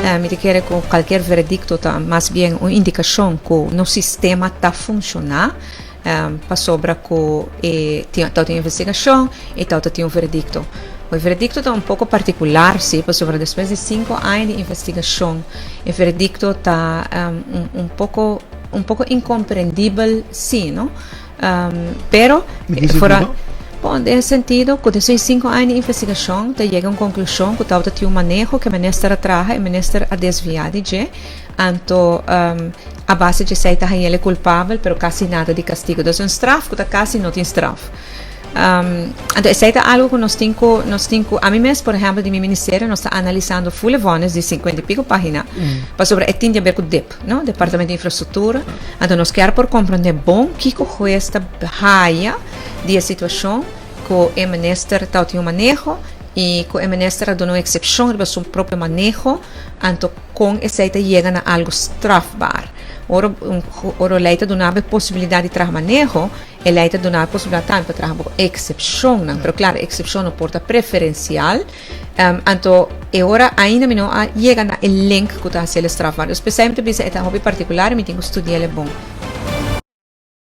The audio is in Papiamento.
Mi ta kere ku kualkier veredikto ta mas bien un indikashon ku nos sistema ta funshoná, pasobra ku e tin tawata tin investigashon i tawata tin un veredikto. E veredikto ta un poko partikular si, pasobra despues di sinku aña di investigashon e veredikto ta un poko un poko inkomprendibel si, no? Pero, bon, den e sentido ku despues di sinku aña di investigashon ta yega un konklushon ku tabata tin un maneho ku e minister a traha, e minister a desviá di dje, anto a base dje esei ta haña el e kulpabel, pero kasi nada di kastigo. Dus un straf ku ta kasi no tin straf. Anto esei ta algu ku nos tin ku, nos tin ku, ami mes por ehèmpel di mi ministerio nos ta analisando ful e vònes di sinkuenta i piko página, pasobra e tin di aber ku dip. No, Departamento di Infrastructura. Anto nos kier por comprende bon kico huez ta haya di e situacion cu e minister ta tin un maneho y cu e minister a duna un excepcion riba su propio maneho, anto con esey ta yega na algo strafbaar. Ora un ora ley ta duna bo e posibilidad di traha maneho, e ley ta duna bo e posibilidad tambe pa traha bo excepcionnan. Pero claro, excepcion no por ta preferencial. Anto e ora ainda mi no a yega na e link ku ta hasi el strafbaar. Dus p'esei mi ta bisa e ta hopi partikular i mi tin ku studia el bon.